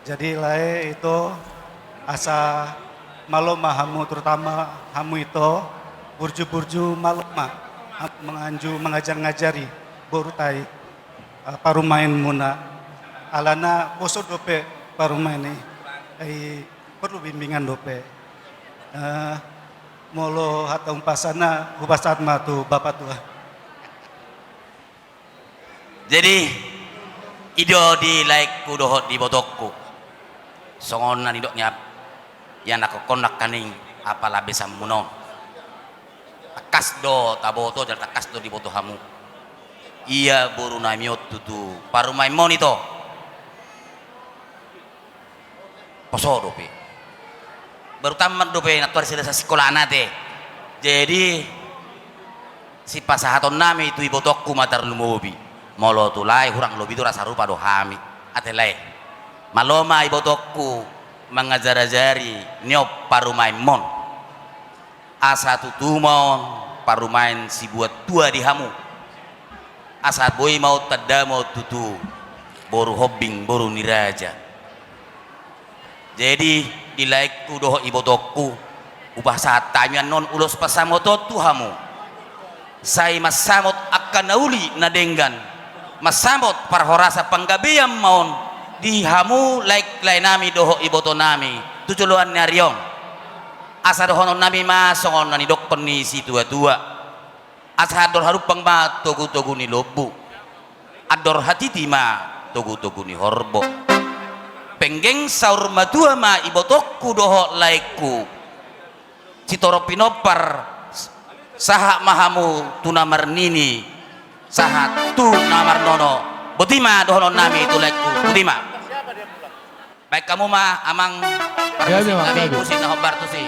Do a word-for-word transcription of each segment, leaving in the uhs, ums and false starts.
Jadi lae ito, asa malo ma hamu, terutama hamu ito, burju-burju, malo ma hamu manganju, mangajar-ngajari boruta i, eh, parumaenmuna. Alana poso dope parumaen i, eh, perlu bimbingan dope. Eh, molo hata umpasana, hupasahat ma tu Bapak Tua. Jadi, i do di laengku dohot di ibotongku. Songon na nidok ni ap-, ianakhonhon nangkaning apala besanmuna on. Tangkas do taboto, jala tangkas do diboto hamu. Ia borunami on tutu parumaenmon ito. Poso dope. Baru tammat dope nantoari sada sasikolaan ate. Jadi, sipasahatonnami tu ibotongku ma tarlumobi. Molo tu lae hurang lobi do, rasa rupa do hami. Ate lae. Malo ma ibotongku mangajar-ajari nion parumaenmon. Asa tutu ma on parumaen sibuat tua di hamu. Asa boi ma on tandamon tutu boru hombing, boru ni raja. Jadi, di laengku dohot ibotongku, hupasahat hami annon ulos pansamoton tu hamu. Sai mansamot angka na uli na denggan, mansamot parhorasan panggabean ma on di hamu laenglaenami dohot ibotonami tu joloan ni ari on. Asa dohononnami ma songon na nidokkon ni situa-tua. Asa andor halumpang ma togu-togu ni lombu. Andor hatiti ma togu-togu ni horbo. Penggeng saur matua ma ibotongku dohot laengku. Sitorop pinompar, sahat ma hamu tu na marnini, sahat tu na marnono. Boti ma dohononnami tu laengku, boti ma. Baen hamu ma, amang. Ya, parmusik memang, nami, ya, ya. Musik na hombar tusi.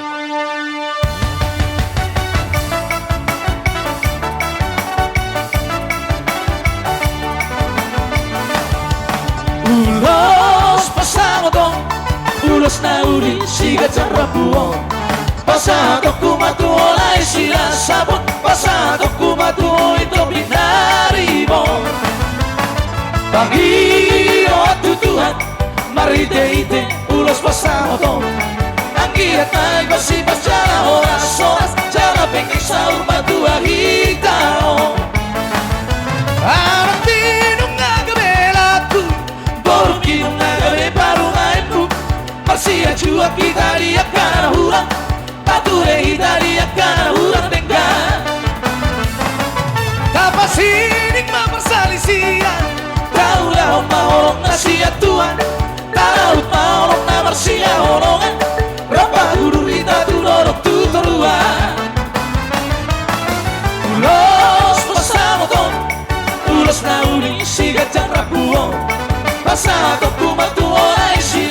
Ulos pansamoton, ulos na uli siganjang rambu on. Pasahatonku ma tu ho lae Silasabon, pasahatonku ma tu ho ito pinaribot. Pangidoan tu Tuhan marhite-hite ulos pansamoton. Anggiat ma i masipas jala horas-horas, jala penggeng saur matua hita on. Anakki nunga gabe lambungku, borungki nunga gabe parumaenmu. Marsianjuan hita di angka na hurang, pature hita di angka na hurang denggan. Tapasining ma parsalisian, taulahon ma holong na sian Tuhan. Tarahut ma holong na marsihaholongan, rap pahudur hita tu dolok tu toruan. Ulos pansamoton, ulos na uli siganjang rambu on. Pasahatonku ma tu ho lae Silasabon,